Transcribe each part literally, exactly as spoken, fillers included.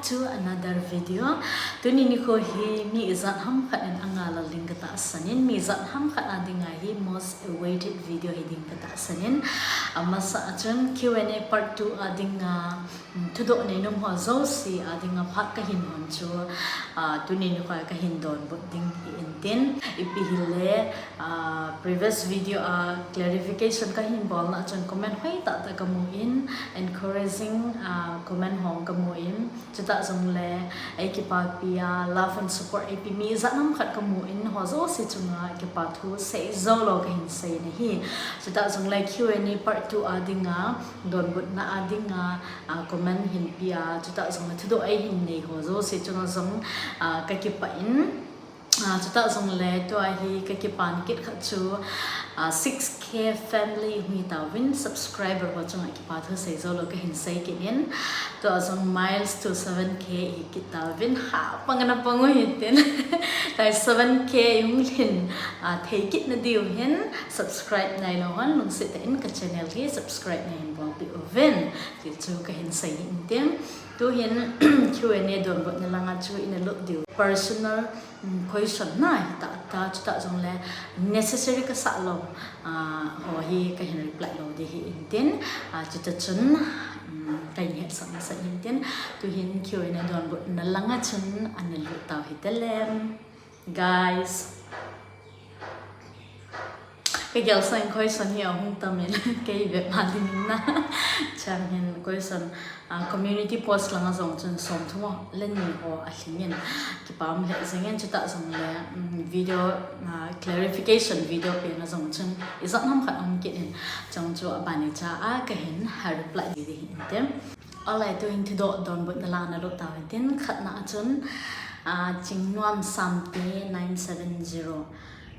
To another video. Tuni nikho hi mi ijat ham khat in angah a ling katahsan in, mi ijat ham khat a dinga hi most awaited video hi ding katahsan in, amasa a chun Q and A part two a dinga, mm, thudoh neinom ho jouse a dinga phat kahin hon chu, ah, tuni nikho a kahin donbut ding hi intin, ipi hile, ah, previous video a clarification kahin bolna a chun comment hoi tah tah kamu in, encouraging, ah, comment ho kamu in, chutah jongle eikipapi a love and support eipe mi ijat ham khat kamu in, ho jouse chunga kipa thu sei joulou kahin sei nahi. Chutah jongle Q and A part two a dinga, donbutna a dinga, ah, comment hin pe a, chutah jongle thudoh eihin nei ho jouse chunga jong, ah, kakipah in. Ah, chutah jongle tua hi kakipan kit khat chu, ah, six K family hung hitauvin, subscriber ho chunga kipa thu sei joulou kahin sei kit in. Tua jong miles to seven K hi kit tauvin, ha, pang ana pang u hitin. Tua seven K hung lhin, ah, thei kit nadiu hin subscribe nailou hon lungset tah in ka channel hi subscribe neihin bolpeh uvin, ti chu kahin sei intin. Tuhin Q and A donbutna langa chu ina lut diu personal, mm, question na hita ta, chutah jongle necessary kasah lou, ah, ho hi kahin reply lou ding hi intin, ah, chutah chun, mm, kahin hetsah masat intin, tuhin Q and A donbutna langa chun ana lut tau hite lem. Guys, kagel sang question hi ahung tam in, kei bep ma ding in na. Chang hin question, ah, community post langa jong chun somthum le ni ho alhing in, kipa um lheh jeng in, chutah jongle, mm, video, ah, clarification video pen a jong chun ijat ham khat um kit in, chang chu abani cha a kahin reply ding ding intin. Alright, tuhin thudoh donbutna langa lut tau hitin, khatna a chun, ah, Chingnuam Samte nine seven zero.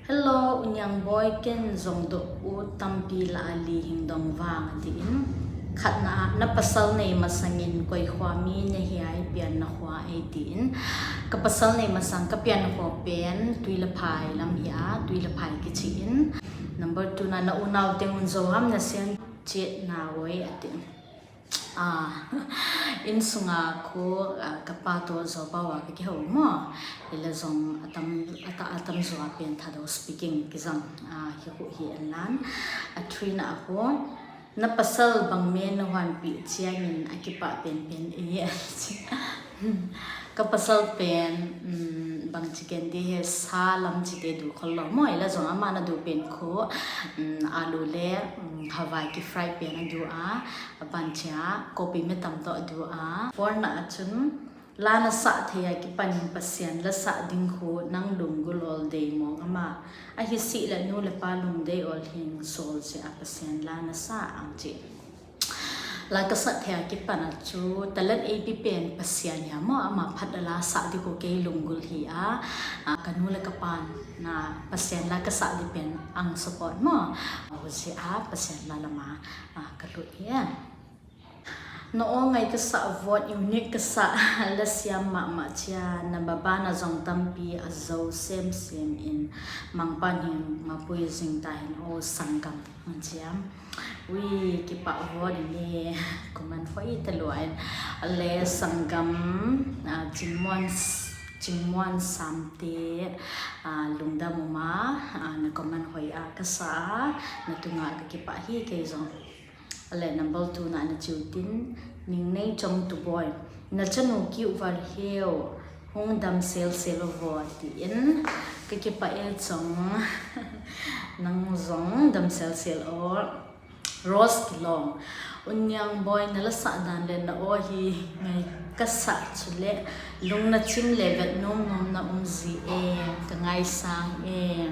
Hello, U Niang boi, ken jong doh u tampi lah a li hing dong vang, atin. Khatna a, na pasal nei masang in koi khoa mi nahi ai, pian na khoa ei, tin. Ka pasal nei masang ka pian kho pen Tuilaphai lam hi a, Tuilaphai kichi in. Number two na, na unau teng un jo ham na sian chet na oi, atin. Ah, insunga khu, ah, kapa toh jo pau a kakihou mo. Hile jong atam, ata, atam jo a pen Thadou speaking kijang, ah, hi khu hi anlan. A three na khu, na pasal bang me na huanpi chiang in akipah penpen e. Ka pasal pen, um, bang chi ken di he, sa lam chite du khol lou mo, hile jong ama na du pen khu, um, alu le, um, havai ki fry pen adu a, aban chia kopi me tam toh adu a. Four na a chun, la na sah thei a kipan in Pasian la sah ding khu nang lunggul ol dei mong ama. Ahi sih le nu le pa lungdei ol hing sol jeh a Pasian la na sah ang chi. La kasah thei a kipan a chu, talent eipe pen Pasian hi a mo, ama phat a la sah ding khu kei lunggul hi a, a, ka nu le ka pan na Pasian la kasah ding pen ang support mo. Ahu jeh a Pasian la lama, a, kalut hi a. Na o ngai kasah vot, unique kasah, la siam mama chia, na babana jong tampi ajo semsem in, mangpan hin mapui jing ta hin o sanggam, ang chia. Ui, kipah vo ding e, comment hoi talou in. Ale sanggam, ah, Chingmuan, Chingmuan Samte, ah, lungdam um a, ah, na comment hoi a kasa, na tunga kakipah hi kei jong. Ale number two na, na chiu tin, Ningneichong Tuboi. Na chanu kiu val heu, hung dam sel sel o vo, tin. Kakipah e chong, nang jong dam sel sel o. Rose Kilong. U Niang boi, na la sah dan le na o hi ngai kasah chule lung na chim le vet nom nom na um ji e, ka ngaisang e.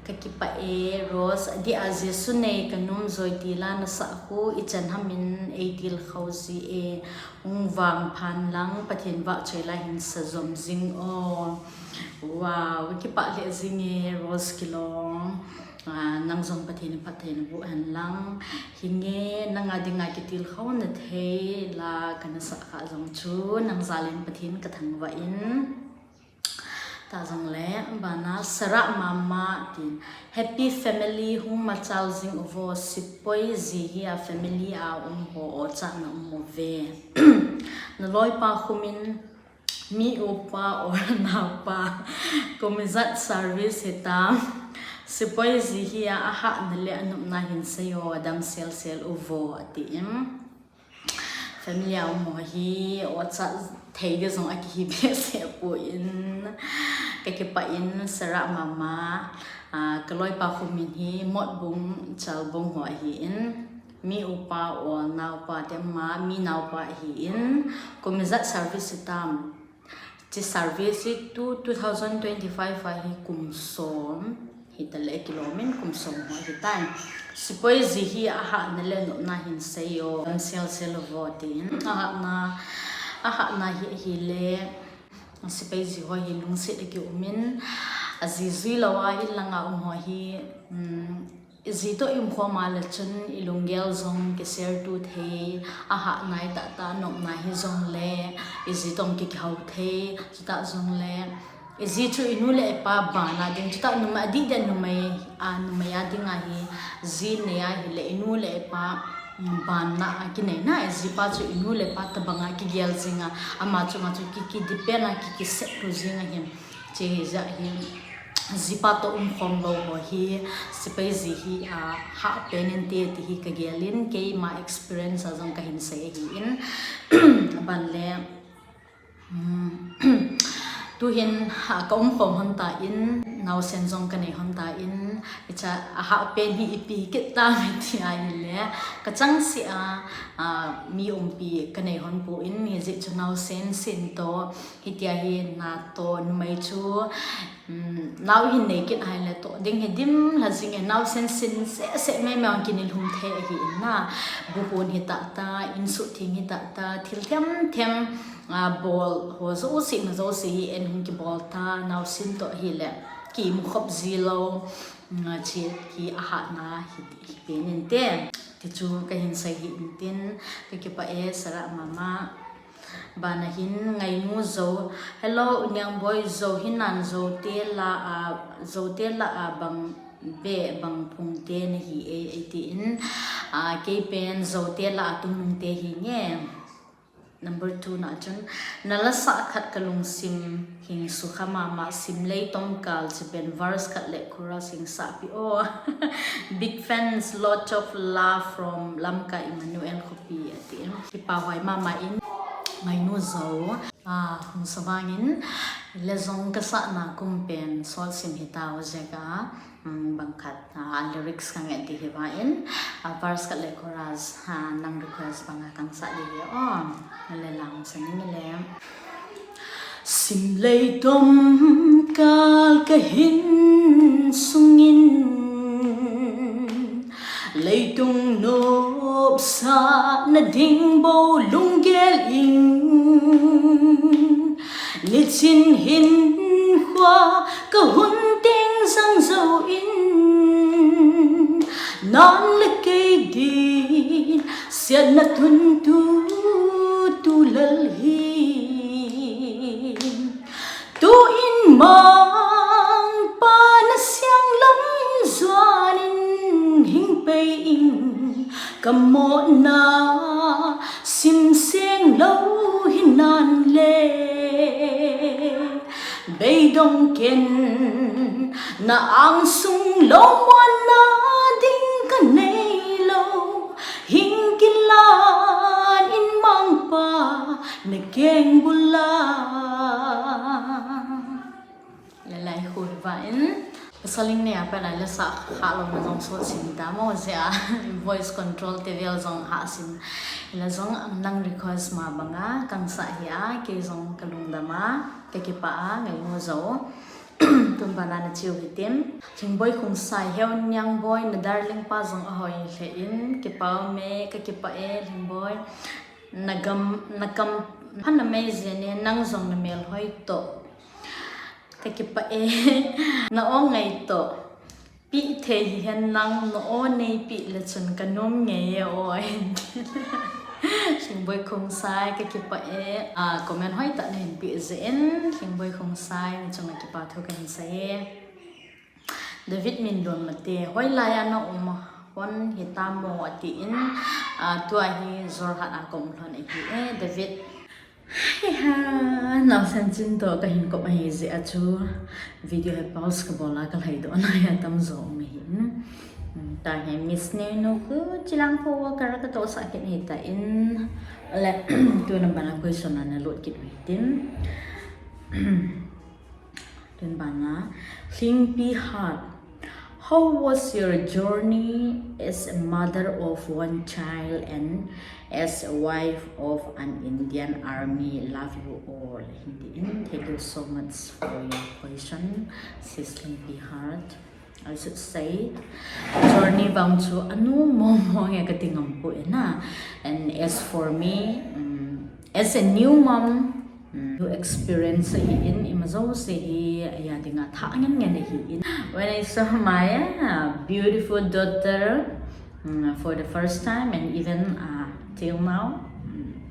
Kakipah e, Rose, adeh a Jesu nei ka nom joi ti la na sah khu, ichan ham in ei til khou ji e, hung vang phan lang, Pathen vahchoi la hin sa jom jing o. Wow, kipah lheh jing e, Rose Kilong. Ah, nang jong Pathen in phatthei na boh hen lang. Hinge, nang a dinga kitilkhouna thei la kana sah kha jong chu, nang jal in Pathen ka thangvah in. Tah jongle, bana Sarah Mama tin, Happy family, hung machal jing uvo, Sipoi ji hi a family a um ho, o chatna um uve. Na loipa khumin, mi upa or naupa, kum ijat service hitam. Sipoi ji hi a, ahahna le anopna hin seiyo, adam sel sel uvo, atin. Family a um ho hi, o chat thei ding jong akihi behseh poi, kakipah in Sarah Mama, ah, ka loipa khumin hi Motbung Chalbung ho ahin, mi upa or naupa te ama, mi naupa ahin, kum ijat service hitam. Hiche service hi tu, two thousand twenty-five a hi kum som, hitale kilomin kum som ho hitai. Sipoi ji hi ahahna le anopna hin seiyo, adam sel sel uvo tin. Ahahna, ahahna hi ahile, Sipoi ji ho hi lungset a kiumin, aji jui lou a, ilanga um ho hi, um, iji toh i umkhom a le chun i lunggel jong ki share tu thei, ahahna ahitai, anopna hijongle, iji toh ki, kihou thei, chutah jongle, iji chu inu le ipa bana ding, chutah numei, adih deh numei, a numei a dinga hi, ji nei ahile inu le ipa, um, bana a kineina, jipa chu inu le ipa tobanga kigel jinga, ama chunga chu ki, ki depend a, ki, kisep tu jing ahin. Hiche hijeh hin, jipa toh umkhom lou ho hi, Sipoi ji hi, ah, hahpen inte ti hi kagelin, keima experience a jong kahin sei ahin, aban le, um, tuhin, ah, ka umkhom lhon tan, naosen jong kanei lhon tan, hiche ahahpen hi ipi kit tam iti ahile, kachangseh a, ah, mi umpi kanei lhon pon, hijeh chun naosen sen toh, hitia hi natoh numei chu, um, nao ihin nei kit ahile toh ding hi dimlha jinge, naosen sen seh seh meimei a kinelhum thei ahin na, buhon hitah tah, insuhtheng hitah tah, thil them them, ah, bol ho jouse, na jouse hi en hung kibol ta, naosen toh ahile, kimukhop ji lou, um, hiche hi ahahna hi, hipen inte. Ti chu kahin sei hi intin, kakipah e Sarah Mama. Bana hin Ngainu Jou. Hello, U Niangboi, Jou hinan Joute lah a, Joute lah a bang beh bang phungte nahi e, eitin. Ah, keipen Joute lah a Tungnungte hinge. Number two na chun, na lasah khat kalungsim hin sukha mama, Simlei Tomkal, hichepen verse khat le chorus hin sahpeh o. Big fans, lots of love from Lamka Emmanuel khopi, ati. Kipah huai mama in, Ngainu Jou. Ah, hung sa vangin, le jong kasahna kum pen sot sim hitao jeh a, um, bang khat, ah, lyrics kangai ding ahi vangin, ah, verse khat le chorus, ah, nang request banga kahin sah ding ahi o, le lang sa ning le. Simlei Tomkal kahin sungin, leitung nopsahna ding bou lunggel in, niching hinkho kahung teng jang jouvin, nang le kei din siatna tuntu tulal hin. Tuin Mangpa na siang lam juan in hing pei in, ka mona sim seng lou hinan le, beidong ken na angsung lou muanna ding ka nei lou, hing kilan in Mangpa na keng bul a. Lelai khu hi vangin, pasal in nei a pat a lasah hah louna jong sot sim ta mo jeh a, voice control te vel jong hah sim. Hila jong nang request ma banga kahin sah hi a, kei jong kalungdam a, kakipah a, Ngainu Jou. Tun bana na chiu hitin. Lhingboi Khongsai, Heu Niangboi, na darling pa jong ahoi lheh in, kipah me, kakipah e, Lhingboi. Na gam, na kam, pha na mei jeng e, nang jong na melhoi toh. Kakipah e, na o ngai toh. Peh thei hihen lang, na o nei peh le chun ka nom ngei e o. Lhingboi Khongsai, ka kipah e. Ah, comment hoitah nahin peh jeh in, Lhingboi Khongsai, nachunga kipa thu kahin sei e. David Minlun Mate, hoilai a na um lhon hitam mo atin, ah, tua hi Jorhat a ka um lhon ahi e, David. Hiha, naosen chin toh kahin kop ahi jeh a chu video hi pause kabol a kalhaidoh nai atamjo um ahin. Hmm, tua hi Miss Nenu khu chilang pho a kara katohsah kit ahitan. Le, tuna bana question ana lut kit uhitin. Tun bana, Lhingpi Hat. How was your journey as a mother of one child and as a wife of an Indian Army? Love you all. Ahin tin, thank you so much for your question, Sis Lhingpi Hat. I should say, journey vang chu anu mong mong e kati ngam poi na. And as for me, um, as a new mom, um, new experience ahin, ima jouse hi aya dinga thah ngen ngen ahin. When I saw my, uh, beautiful daughter, um, for the first time and even, uh, till now, um,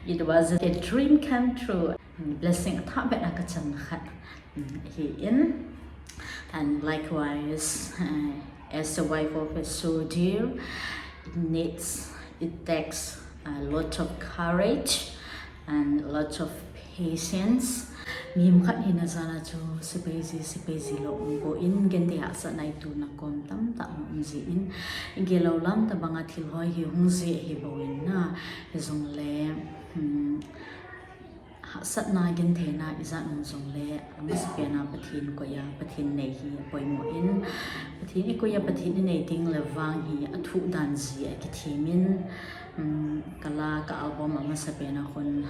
it was a dream come true. Um, blessing athah beh a kachan khat, um, ahin. And likewise, uh, as a wife of a soldier, it needs, it takes a lot of courage and lots of patience. Mihem khat hina jal a chu sepai ji, sepai ji lou um poi, genthei hahsatna i tuna kom tamtah um jin, i gel lou lam tobang a thil hoi hi hung ji ahi bou in na, hijongle, um, hahsatna, gentheina ijat um jongle, amasapen a Pathen koi a, Pathen nei hi apoimo in, Pathen i koi a, Pathen i nei ding le vang hi athuh dan ji akithem in, um, kala ka album amasapen a khun,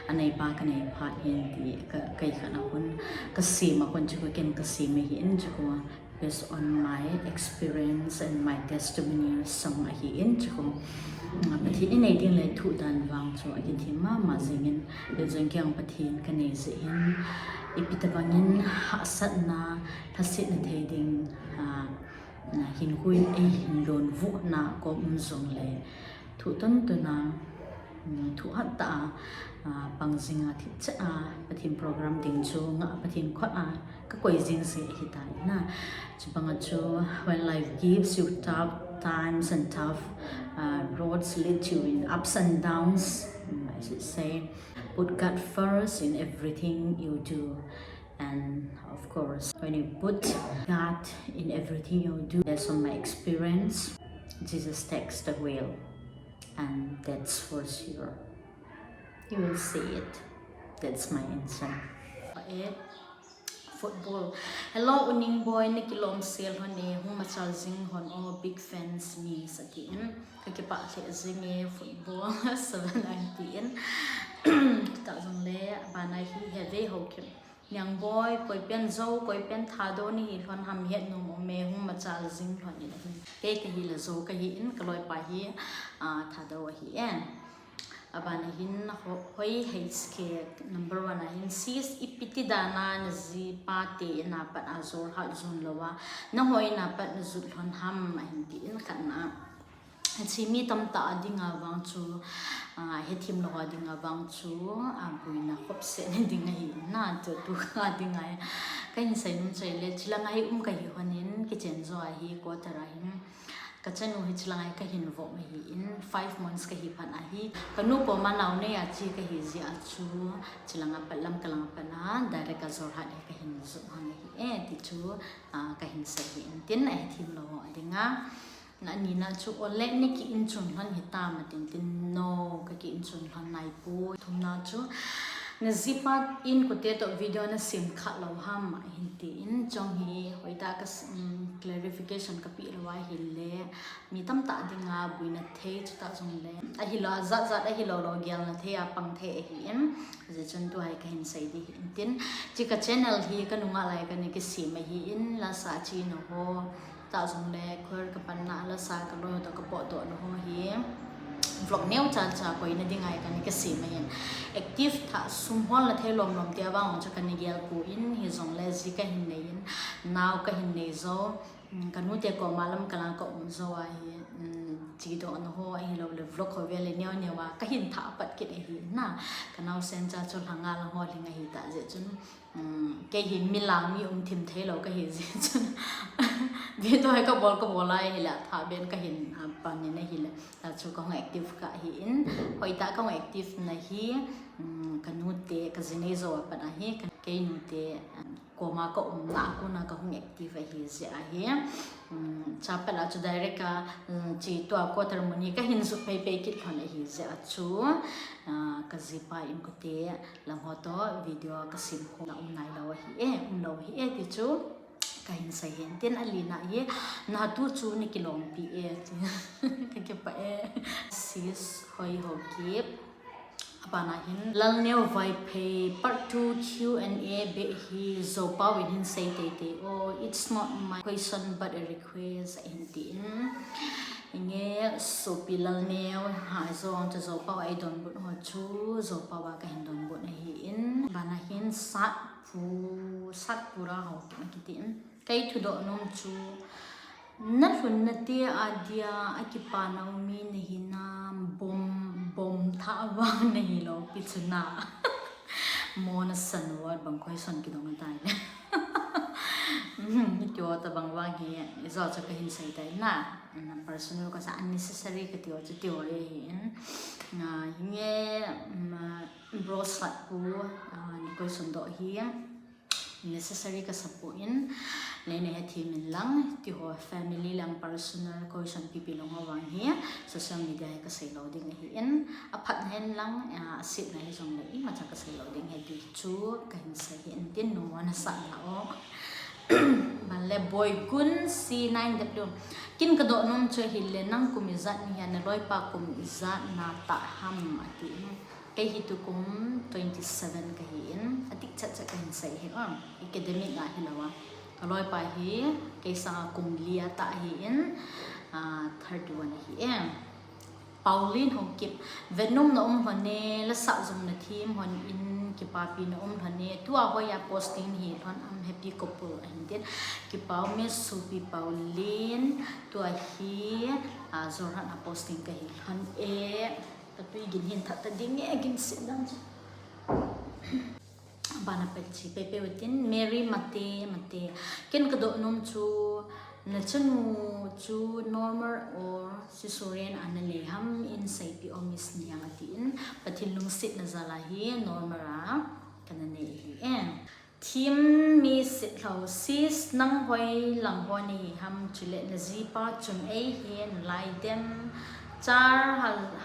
aneipa kanei phat hin ti ka, kei khat a khun, kasem a khun chu ka ken kasem ahin chu ko, based on my experience and my testimonial song ahin chu ko. Pathen i nei ding le thuh dan vang chu akithem mama jingin, hijeh chun kei jong Pathen kanei jeh hin, ipi tobang in hahsatna, lhasetna thei ding, ah, na hinkho in eihin lonvuh na kom um jongle, thuh tuntun a, um, thuh hattah a, ah, pang jing a, thipchet a, Pathen program ding chu ngah, Pathen khut a kakoi jing ji ahitai na. Chubang a chu, when life gives you tough times and tough, uh, roads lead you in ups and downs, mm, I should say, put God first in everything you do. And of course, when you put God in everything you do, based on my experience, Jesus takes the wheel. And that's for sure. You will see it. That's my answer. Eh, football. Hello, U Ningboi, nakilom sel lhon e, hung machal jing lhon o, big fans miss atin. Kakipah lheh jing e, football, seven atin. Tah jongle, bana hi Heve Haokip. Ningboi, koi pen Zou, koi pen Thadou nahi lhon ham, het nom um e, hung machal jing lhon in ahi. Kei kahi le Zou kahin, kaloipa hi, ah, Thadou ahi e. Abana hin, ho-, Hoi H K number one a hin, Sis, ipi ti dan a najipa te in a pat a Jorhat jon lou a, nangho in a pat najot lhon ham ahin tin, khatna. Hiche mi tamtah a dinga vang chu, ah, hethem lou a dinga vang chu, ah, boina khopset na ding ahi na, tu, tu a dinga. Kahin seinom chu ahile, chilanga hi um kahi lhon in, kichen jo ahi, quarter a hin. Kachanu hi chilanga hi kahin vom ahin, five months kahi phat ahi. Kanu koma nao nei a che kahi jeh a chu, chilanga pat Lamka langa pat a, direct a Jorhat hi kahin jot hang ahi e, ti chu, ah, kahin sei ahin tin, ahethem lou a dinga. Anina chu, ole, naki inchun lhon hitam atin tin, no, kaki inchun lhon naipoi. Thumna chu, najipa in kote toh video nasem kha lou ham ahin tin, chong hi, hoitah ka s-, um, clarification kapeh lou ahile, mi tamtah dinga boina thei chutah jongle, ahilou, ajat jat ahilou lou, gelna thei a pang thei ahin, hijeh chun tua hi kahin sei ding ahin tin, hiche ka channel hi kanunga lai kana kisem ahin, lasa chena ho, tah jongle, choir kapanna, lasa kaloi toh kapotdohna ho hi vlog neocha cha koina dinga hi kana kisem ahin. Active thah sum holna thei lom lom te vang chu kana gel poi, hijongle ji kahin nei in, nao kahin nei jou, Kanu te koma lam kalang ka um jou ahi, chedohna ho ahilou le vlog ho vel le neo neo a kahin thah pat kit ahi na. Kanaosen cha chu lhanga lang ho lhing ahi tah jeh chun, kei hi mi lang mi um thim theilou kahi jeh chun video hi kabol kabol a ahile athah ben kahin pan in ahile, ta chu kahung active kah ahin, hoitah kahung active na hi, kanu te kajinei jou a pat ahi, kei nu te koma ka umna a kona kahung active ahi jeh ahi. Chapel a chu direct a, che tua quarter mun hi kahin jot pei pei kit lhon ahi jeh a chu, kajipa inkote lang ho toh video kasim khom na um nailou ahi e, umlou ahi e ti chu kahin sei hin tin, alina hi, natu chu nakilompi e ti, kakipah e. Sis Hoi Haokip. Abana hin Lalneo Vaiphei part two Q and A beh hi Zopao in hin sei teitei o. It's not my question but a request ahin tin. Inge sopi Lalneo, ha jong chu Zopao a eidonbut ho chu Zopao a kahin donbut ahin. Abana hin Satpu, Satpura Haokip akitin. Kei thudoh nom chu, nalhunna te a dia akipa nau mi nahi nam, bom, bom thah vang nahilou pi chu na. Mo nasan uva bang question kidong atai le. Hiti ho tabang vang hi, ijou chu kahin sei tai na. Personal kasa, unnecessary kati ho chu ti ho ahin. Hinge, bro Satpu, na question doh hi necessary kasa poi, neina hethem in lang, ti ho family lang personal question pipi lang ho vang hi social media hi kasei lou ding ahin, aphatna hin lang, asetna hijongle imacha kasei lou ding ahi ti chu kahin sei hin tin, numei nasah na o. Banle Boikun C nine W. Ken kadoh nom chu ahile, nang kum ijat nahia, naloipa kum ijat natah ham atin. Kei hi tukum twenty seven kahin, adih chet chet kahin sei hi, academic a hilou a. Kaloipa hi kei sanga kum li atah ahin, thirty one ahi e. Pauline Haokip, vetnom na um lhon e, lasah jong nathem lhon in, kipapina um lhon e, tua hoiya posting nahi lhon am, happy couple ahin tin. Kipah ume sopi Pauline, tua hi Jorhat a posting kahi lhon e. Katui gin hin that ta ding e, ginset dan chu. Abana pet chi pepe utin, Mary Mate, Mate. Ken kadoh nom chu, nachanu chu normal or cesarean a nanei ham in seipeh o Miss Niang atin, Pathen lungsetna jal a hi normal a kana nei ahi e. Thim mi sit lou, sis nang hoilang ho nahi ham, chule najipa chun eihin lai dem, Char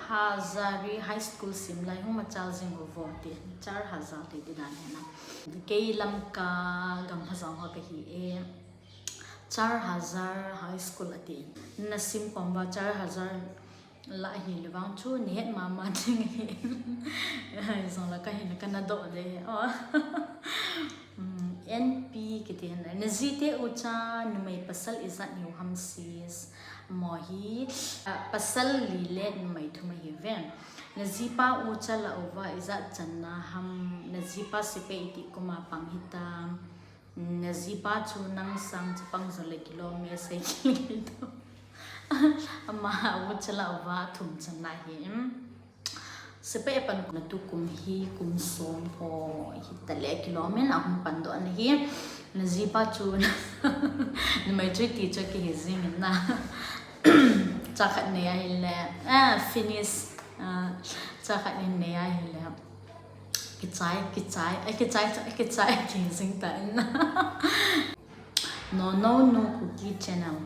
Hazar High School sim lai hung machal jing uvo ti, Char Hazar ti ti dan hi na. Kei Lamka gam Hajong ho kahi e. Char Hazar High School ati. Nasim khom uva Char Hazar lah ahile vang chu nahet mama ding ahi. Hijongle kahin kana doh de. N P kiti hin. Najite ucha numei pasal ijat hiu ham sis. Mo hi, pasal li le numei thum ahiuve. Najipa ucha lah uva ijat channa ham, najipa sepai iti kuma pang hitam. Najipa chu nang sang chapang jongle kilom e, sei kit in. Ama ucha lah uva thum channa hi. Sepai pan natu kum hi kum som ho hitale kilom in ahung pandoh nahi. Najipa chu numei chu iti chu kihi jing in na. Cha khat nei ahile, finish. Cha khat nei ahile, kichai, kichai, kichai, kichai kihi jing tan. Nono Nu Kuki Channel.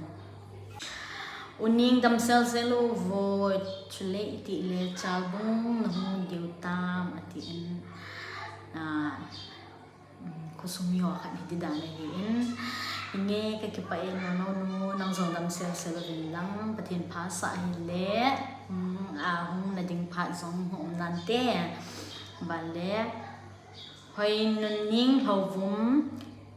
Uning damsel sel uvo, chule itile chalbung nahung diu tam atin. Khosung miho khat hiti dan ahin. Inge kakipah e Nono Nu, nang jong damsel sel uvin lang, Pathen phasah hile, ahung nading phat jong hung um nante. Banle Hoinunning Lhouvum,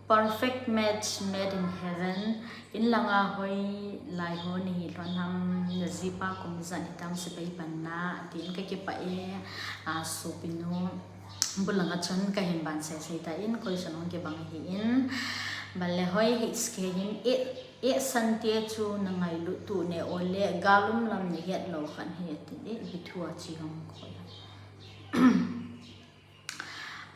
perfect match made in heaven. Inlanga hoilai ho nahi lhon ham, najipa kum ijat hitam sepai panna atin, kakipah e, sopinu. Bulanga chun kahin ban sei sei tan, question hung kibang ahin. Banle Hoi H K hin, it Eh, Sante chu na ngailut tu ne ole, galum lam na het lo khan he tin, eh, ipi thu a chi hong koi.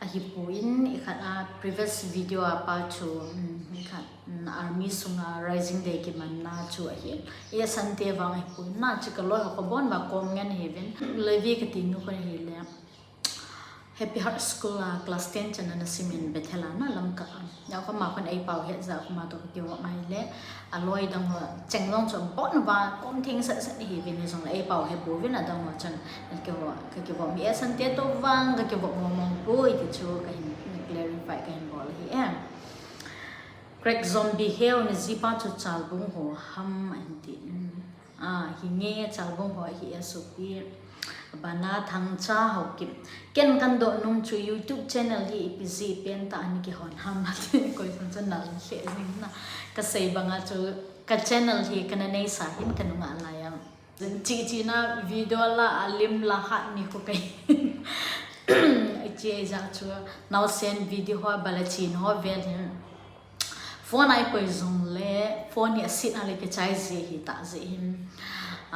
Ahi pu in, i khat a previous video a pa chu, um, i khat, um, army sunga Rising Day kimanna chu ahi. Eh, Sante vang ahi pu in, na chi ka loi ho ka bon ba kom ngen he vin. Levi ka ti nu ko hi le. Happy Heart School a class ten chan ana sim in Bethel a na lam ka am. Ya ko ma kon ei pau het za ko ma to ka kivo mai le. A loi dang ho cheng long chu bon va kom thing sat sat hi vin ni jong le ei pau he bu vin a dang ho chan. Ka kivo, ka kivo mi e Sante to vang ka kivo mo mong pu i ti chu ka hin clarify ka hin bol hi e. Crack zombie heu ni ji pa chu Chalbung ho ham an ti. Ah, hi nge Chalbung ho hi e supi. Bana Thangcha Haokip. Ken kan do nung chu YouTube channel hi ipi ji pen ta an ki hon ham ti koi san chan na le jing na. Ka sei banga chu ka channel hi ka na nei sa hin ka nunga la ya. Chi chi na video la a lim la hat ni ko kai. Chi ja chu nau sen video ho bala chin ho vel hin. Phone ai koi jong le, phone hi a seat a le ke chai ji hi ta ji hin.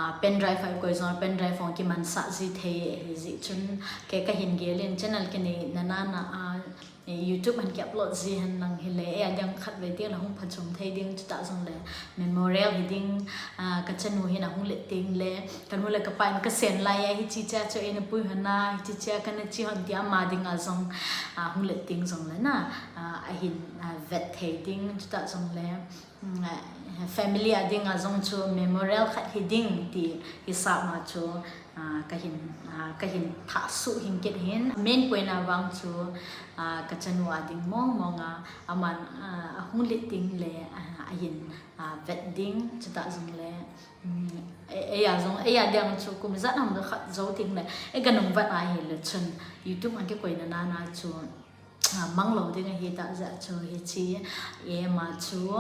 Ah, pen drive ai koi jong, pen drive phone ki man sa ji thei hi ji chun ke ka hin gel in channel ke nei na na na a, eh, YouTube an ki upload ji han lang hi le, eh, adang khat ve ding la hung pha chom thei ding chu ta jong le, memorial hi ding, ah, ka chanu hin a hung le ting le, Ka nu le ka pa in ka sen lai a, hichi chia chu eina pui hon a, hichi chia kana chi hon tia ama dinga jong, ah, hung let ding jong le na, ah, ahin, ah, vet thei ding, chuta jong le, mm, ah, family a dinga jong chu memorial khat hi ding ti hisap ma chu, ah, ka hin, ah, ka hin thah suh hin kit hin. Main point a vang chu, ah, ka chanu a ding mong mong a, aman, ah, ahung let ding le, ah, ahin, ah, vet ding, chuta jong le, Um, e, eia jong, eia ding chu kum ijat ham khat jou ting le, e ka nung vat a hi le chun, YouTube a kikoi na na na chu, ah, mang lo ding ahi ta ja chu hichi, e ma chu,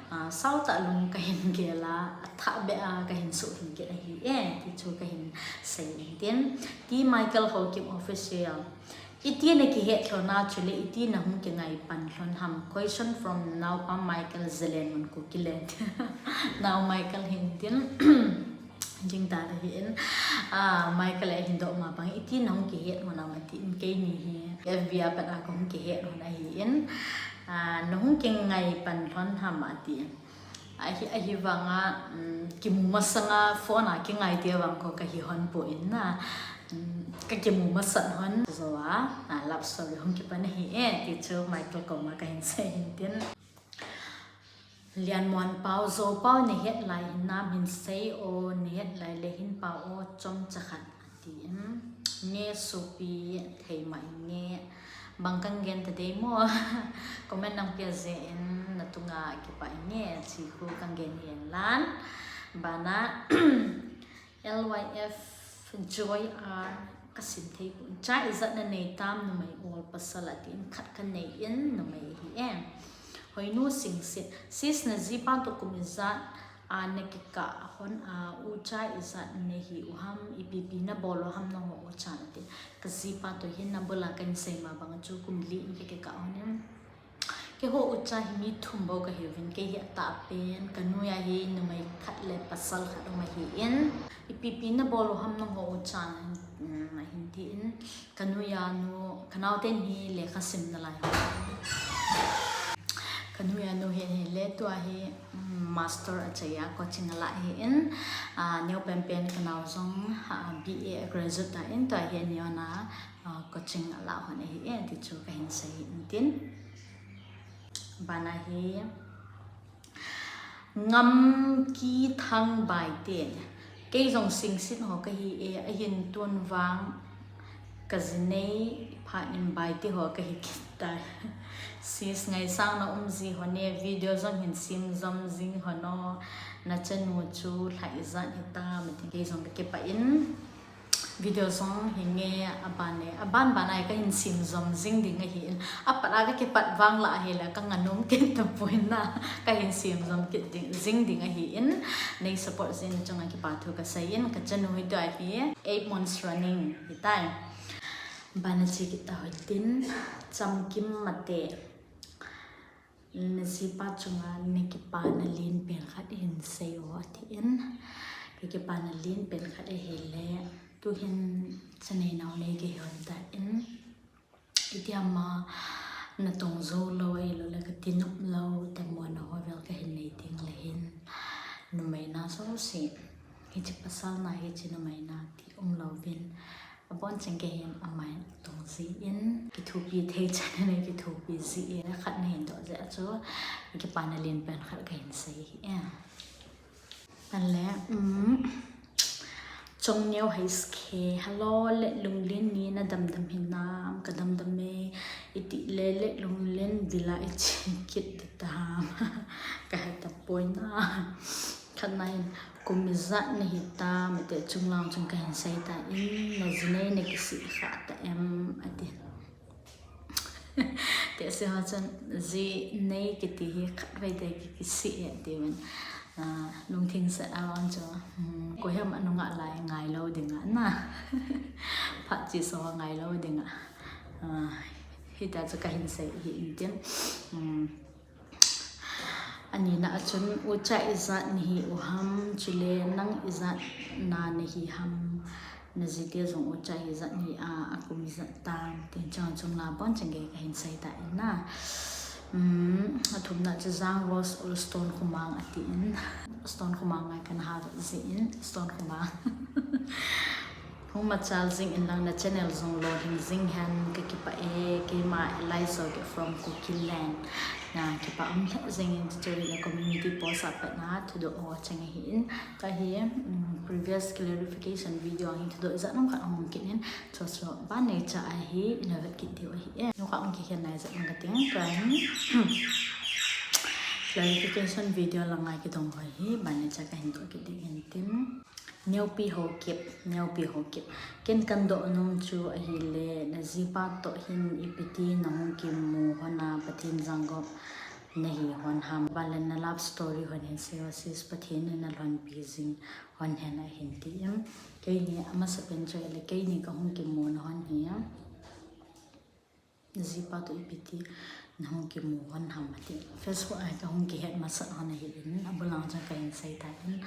ah, sao ta lung ka hin gel a, a thah be a ka hin suh hin gel ahi e, ti chu ka hin sei in tin. Ti Michael Haokip Official. Iti na kihet lhon a chule iti na hung kingai pan lhon ham. Question from Naupa Michael Zelen mun ku kilen. Nau Michael hin tin. Jing ta na hi in. Ah, Michael e hin do ma bang. Iti na hung kihet lhon am ati in keini hi. F B a pat a ka hung kihet lhon ahi in. Ah, na hung kingai pan lhon ham ati. Ahi, ahi vanga, um, kimu masanga phone a kingai tia vang ko ka hi hon po in na, um, ka kimu masat hon zo a, ah, love story hung kipan ahi e, ti chu Michael koma ka hin sei hin tin. Lianmuan pau, Zo pau, na het lai hin nam hin sei o, na het lai le hin pau o, chomcha khat. Tin, nge sopi thei mai nge, bang kan gen ta dei mo? Comment nang pia jeh in na tunga kipa nge, chi khu kan gen hi en lan. Bana, L Y F Joy R, ka sim thei khu. Cha ijat na nei tam numei ol pasal a tin khat ka nei in numei hi e. Hoinu Singsit, sis na jipa to kum ijat, A, na kikah hon a, ucha ijat na hi u ham, ipi pi na bol u ham nangho ucha na tin. Ka jipa to hin na bula kan sei ma bang chu kum li in ka kikah hon in. Keiho ucha hi mi thum bou ka hi uvin, kei hi atah pen, ka noiya hi numei khat le pasal khat um ahi in. Ipi pi na bol u ham nangho ucha na, mm, ahin ti in. Ka noiya nu, ka naoten hi lekha sim nalai. Ka noiya nu hi, hi le tua hi, mm, master a chai a coaching a la hi in, ah, neo pen pen ka nao jong, ah, B A graduate ta in tua hi neo na, ah, coaching a la hon hi in, ti chu ka hin sei in tin. Bana hi, Ngamkithang Baite. Kei jong Singsit ho ka hi e, ahin tun vang ka ji nei phat in Baite ho ka hi kit tai. Sis ngaisang na um ji hon e, video jong hin sim jom jing hon o, na chanu chu lha ijat hi tam, ti kei jong ka kipah in. Video jong hi nge aban le, aban ban a ka hin sim jom jing ding ahi in. Apat a ka kipat vang la ahi le, ka nganom kit tapoi na, ka hin sim jom kit ding, jing ding ahi in. Nei support jing chunga kipa thu ka sei in, ka chanu hi tua hi eight months running hi tai. Bana chi kit ta hoi tin, Chamkim Mate. Najipa chunga nakipana lenpen khat hin seiyo atin. Kakipana lenpen khat ahile, tuhin chanei nao nei kahi hon tan. Iti ama natong jou lou, ahilou le katinop lou, tamona ho vel kahin nei tengle hin, numeina jouse, hiche pasal na, hiche numeina ti umlouvin, aboncheng kahin amai tong jin, kithopi thei chan in kithopi jin, khat nahin doh jeh a chu, kipana lenpen khat kahin sei ahi. Ale, um, Chongneo H K, hello, Letlunglen ni nadamdam hinam, kadamdam e, itile Letlunglen villa iche kit ditam, kahetapoi na. Khatna hin, kum ijat nahitam, ati, chunglang chun kahin seitan, najinei nakisih kha tam, ati. Tehse ho chun, jinei kiti hi khatvei tei ki, kisih e tiuvin. Ah, lungthim set a vang chu, hmm, koiham anunga lai ngailou dinga na. Phat chesa ho ngailou dinga. Ah, hitia chu kahin sei ahin tin. Hmm. Anina a chun, ucha ijat nahi uham, chule nang ijat na nahi ham, najite jong ucha ijat nahi a, akum ijat tam, tin chang chunglang boncheng kahin seitan na. Um, athumna chu Jang Rose Old Stone Khumang atin. Stone Khumang ngai kana ha jin, Stone Khumang. Hung machal jing in lang, na channel jong lolhing jing hen, kakipah e, keima Elai Soge from Kukiland. Nakipah umlheh jing in, tuchule community post a pat na thudoh ho chang ahin. Kahi, um, previous clarification video a hin thudoh ijat ham khat ahung kit in, chuchu ban neocha ahi, ina vet kit diu ahi e. Nukha hung kikhen nai jat lang kating, kahi, clarification video langa kidong ho hi, ban neocha kahin doh kit ding ahin tin. Neopi Haokip, Neopi Haokip. Ken kadoh nom chu ahile, najipa toh hin ipi ti nahung kimu hon a Pathen jangop nahi hon ham. Vale na love story hon hin seiyo sis, Pathen in nalhonpi jing hon hen ahin tin. Keini amasapen chu ahile, keini kahung kimu na hon hi. Najipa toh ipi ti nahung kimu hon ham ati. Facebook a kahung kihet masat hon ahin, abul lang chun kahin seitan.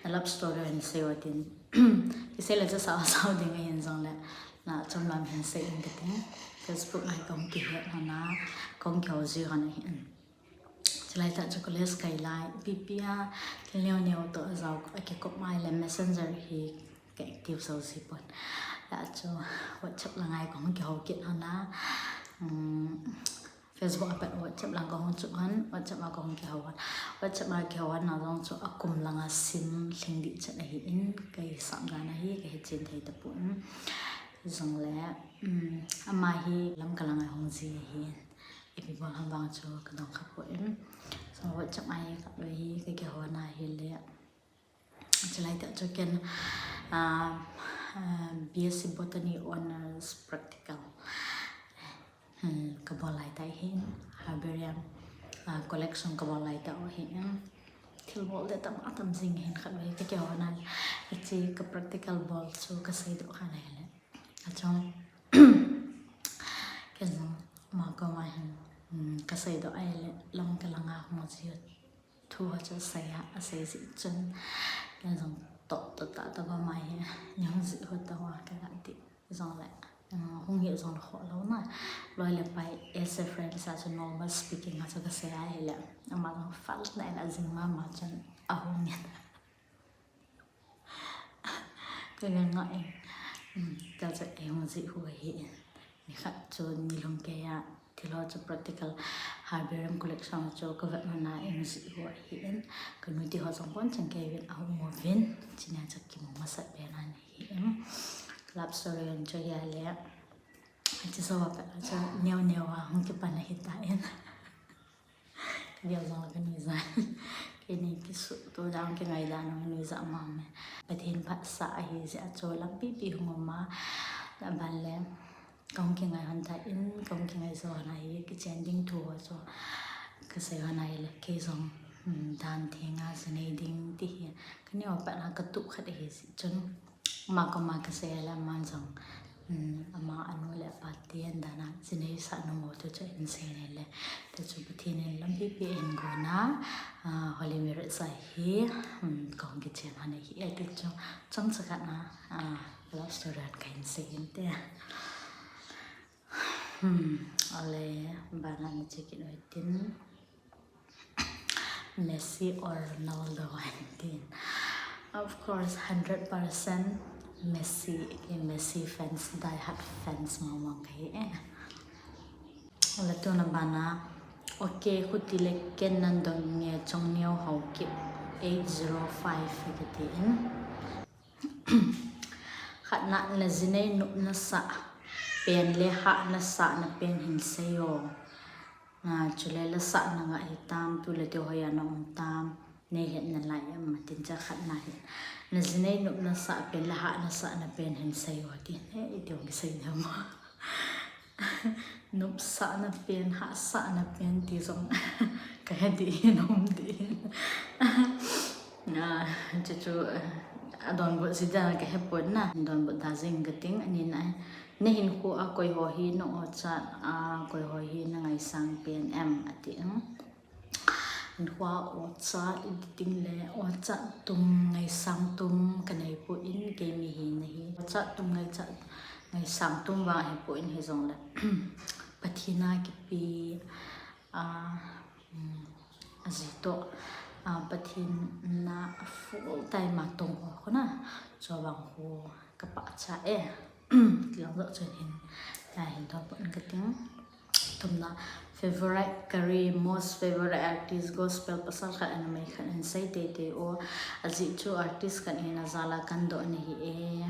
Na love story hin seiyo tin. Kisei le chu sao sao ding ahin jongle, na chomlam hin sei in kating. Facebook a kahung kihet hon a, kahung kihou ji hon ahin. Chulai tah chu college kai lai, ipi ipi a, thil neo neo toh ajao, akikop mai le messenger hi ka active jou ji pon. Lah chu WhatsApp lang a kahung kihou kit hon a, um, Facebook a pat WhatsApp lang kahung chuh hon, WhatsApp a kahung kihou hon. WhatsApp a kihou hon a jong chu akum lang a sim lhing ding chet ahin, kahisap dan ahi, kahechen thei tapon. Jongle, um, ama hi Lamka lang a hung ji ahin. Ipi bol ham vang chu kadong kha poi. So, WhatsApp a hi khatvei hi kakihou na ahile. Chulai tah chu ken, ah, ah, B S C Botany Honours Practical, hmm, kabol lai tah ahin, Herbarium, ah, collection kabol lai tah ahin. Thil bol ding tam atam jing ahin, khatvei kakihou na, hiche ka practical bol chu kasei doh kha nai le. Achung, ken jong ama koma hin, um, kasei doh ahile, Lamka lang a hung ji u thu ho chu asei a, asei ji chun, ken jong toh toh tah tah koma hi, nei hung ji u tah a kaga ti. Jongle, um, hung hi jongle khoh lou na. Loi le pai, as a friend a chu normal speaking a chu kasei ahile, ama jong fal na in ajing mama chun ahung in. Kaga ngah in. Um, tua chu eihung ji u ahin. Nikhat chu nilhum keiya thil ho chu practical Herbarium collection chu kavet hon a eihung ji u ahin. Kanu ti ho jong boncheng kei uvin ahung uvin. Chunia chu kimu masat pen ahin. Love story hon chu ahile. Hiche jou a pat a chu neo neo a hung kipan ahitan. Kadei jong la kanuija. Keini kisuhto dan, kingai dan jong nuija mama e. Pathen phatsah ahi jeh a chu lampi pi hung um a. Aban le, kahung kingai hon tan, kahung kingai jou hon ahi, kichen ding thu ho chu kasei hon ahile, kei jong, um, dan theng a jinei ding ti hi. Kaneo pat a katup khat ahi jeh chun. Ama koma kasei le ama jong Ama anu le apa ten dan a jinei sah nom u ti chu ahin sei le. Ti chu Pathen in lampi pi ahin gon a, Holy Marriage a hi kahung kichen hon ahi e ti chu chomcha khat na love story hon kahin sei inte. Ale, bana na che kit u hitin. Messi or Ronaldo, ahin tin. Of course, hundred percent Messi, Messi fans, die hard fans mong mong kahi e. Ala tuna bana, okay, khuti le ken nan dong nge Chongneo Haokip eight zero five katin. Khatna, na jinei nop nasah pen le hah nasahna pen hin sei o. Chule la sahna ngah hitam, tu le tu hoiya na um tam, nei hetna lai em atin, cha khatna hin. Na jinei nop nasah pen le hah nasahna pen hin sei o atin. He, iti hung kisei nem. Nop sahna pen, hah sahna pen ti jong kahe dih in, um dih in. Chuchu adonbut jeh a kahe pon na, donbut da jing kating, ani na. Na hinkho a koi ho hi na ochat a, koi ho hi na ngaisang pen em ati. Hinkho a ochat iti ting le, ochat tum ngaisang tum kanei poi, keimi hi na hi ochat tum ngaichat, ngaisang tum vang hipoi, hijongle Pathen a kipe a, aji toh, Pathen na full time a tong ho khu na, chu vang khu kapahcha e. Tilang joh chun hin, ta hin thopon kating. Thumna, favorite career, most favorite artist, gospel pasal khat a numei khat hin sei teitei o. Ajeh chu artist khat hina jal a kandoh nahi e.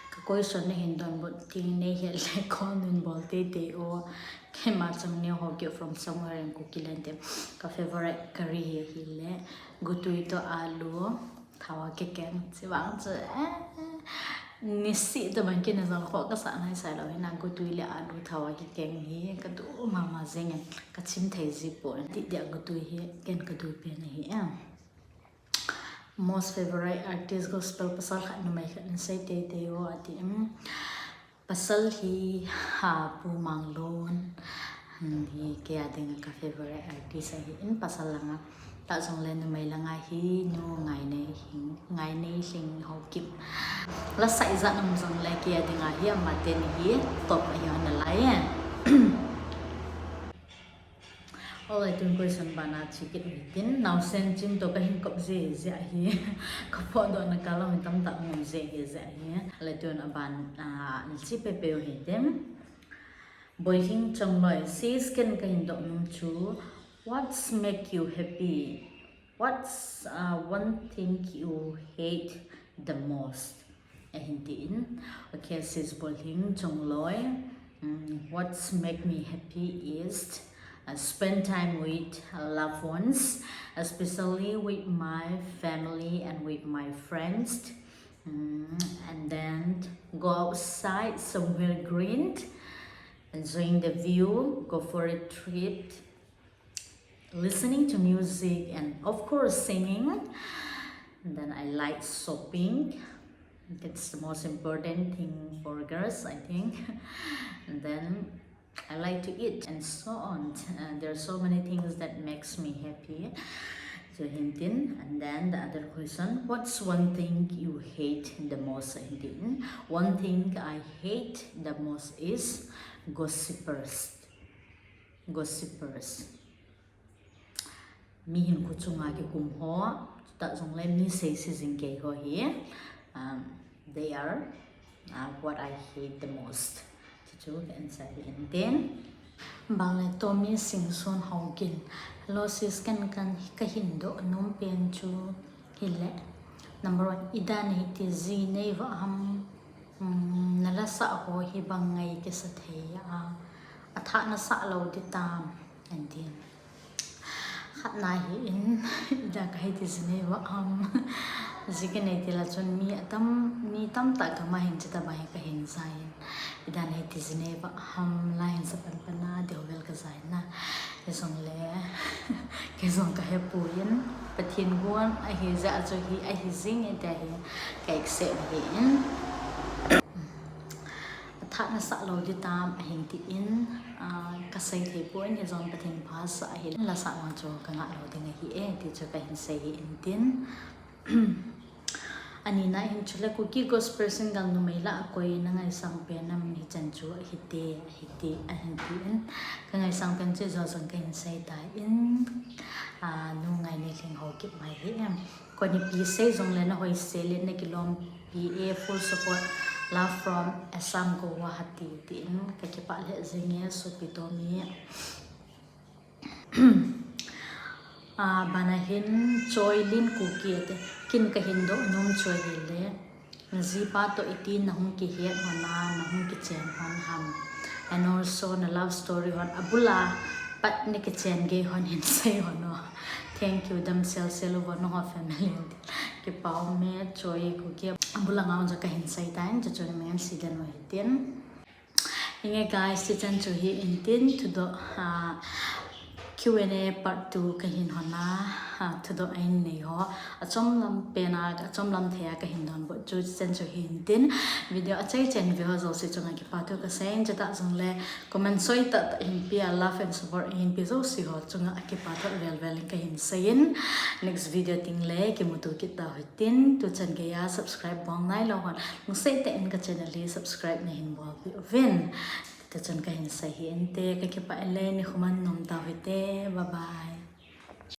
Ka question nahin donbut ting, nei het le call nin bol teitei o. Keima Chongneo Haokip from somewhere in Kukiland te. Ka favorite curry hi ahile gutui toh alu, thao a kikeng. Chuvang chu, niseh tobang kina jong khoh kasah nai sai lou hina, gutui le alu thao a kikeng hi kadu mama jeng in, kachim thei ji pon. Ti dia gutui hi ken kadu pen ahi e. Most favorite artist, gospel pasal khat numei khat hin sei teitei o ati. Pasal hi, ha, Pu Manglun hi kei a dinga ka favorite artist ahi in, pasal langa. Tah jongle numei langa hi Nu Ngainei Lhing, Ngainei Lhing Haokip. La sa ijat um jongle kei a dinga hi ama teni hi top ahi hon nalai e. Ole, tun question bana che kit u hitin, naosen chim toh kahin kop jeh jeh ahi. Kapotdohna kal a mi tamtah um jeh jeh ahi. Ole, tun aban, ah, che pepe u hitin. Boihing Chongloi, sis, ken kahin doh nom chu, what's make you happy? What's, uh, one thing you hate the most? Ahin tin. Okay, sis Boihing Chongloi. Mm, what's make me happy is, uh, spend time with, uh, loved ones, especially with my family and with my friends. Mm, and then go outside somewhere green, enjoying the view, go for a trip, listening to music, and of course singing. And then I like shopping. That's the most important thing for girls, I think. And then I like to eat and so on. Uh, there are so many things that makes me happy. So ahin tin, and then the other question, what's one thing you hate the most? Ahin tin, one thing I hate the most is gossipers. Gossipers. Mi hinkho chunga kikum ho, chutah jongle mi seise jing kei ho hi, um, they are, uh, what I hate the most. Chuchu ka answer ahin tin. Bang le Tommy Singson Haokip. Hello sis, ken kahin doh nom pen chu hile. Number one, idan hiti jinei vah ham, um, na la sah ho hi bang ngai kisa thei a, athah na sah lou ding tam, ahin tin. Khatna hi in, ida kahi ti jinei vah ham. Ji kanei tila chun mi atam, mi tamtah kama hin chutabang hi kahin jai in. Ida nei ti jinei vah ham, la hin sa panpan a, deu vel kajai na. Hijongle, kei jong kahe poi in, Pathen gon ahi jeh a chu hi, ahi jing e tia hi, ka accept ahi in. Khat nasah lou ding tam ahin tin, ah, kasei thei poi, hijongle Pathen phasah ahile, lasah na chu kangah lou ding ahi e, ti chu kahin sei hi intin. Anina hin chule Kuki Gospel Singer numei lah a koi nangaisang pen nam hichan chu ahite, ahite, ahin tin. Kangaisang pen chu ijou jong kahin sei tan, ah, nu Ngainelhing Haokip mai hi em. Koi nipi sei jongle nahoi sel in, nakilompi e, full support, love from Assam, Guwahati, tin kakipah lheh jenge, sopi tomi. Ah, bana hin Choilin Kuki ate, ken kahin doh nom chu ahile, najipa toh iti nahung kihet hon a, nahung kichen hon ham, and also na love story hon abula pat nakichen gei hon hin sei hon o. Thank you, damsel sel uvin nangho family. Kipa ume Choi Kuki. Abula ngau ja kahin sei tan, chuchu namin sei den u hitin. Hinge guys, hichan chu hi intin, thudoh, ah, Q and A part two kahin hon a, ah, thudoh ahin nei ho, achom lam pen a, achom lam thei a kahin donbut chu hichan chu hi intin. Video achai chen ve ho jouse chunga kipathu kasei in, chutah jongle comment soi tah tah hin pia, love and support hin pe jouse ho chunga kipathu vel vel in kahin sei in. Next video tengle kimuto kit tau hitin, tuchan geiya subscribe bol nailou hon, lungset tah in ka channel hi subscribe nahin bolpeh uvin. Tuchan kahin sei hi inte, kakipah e, nikho man nom tau hite, bye bye.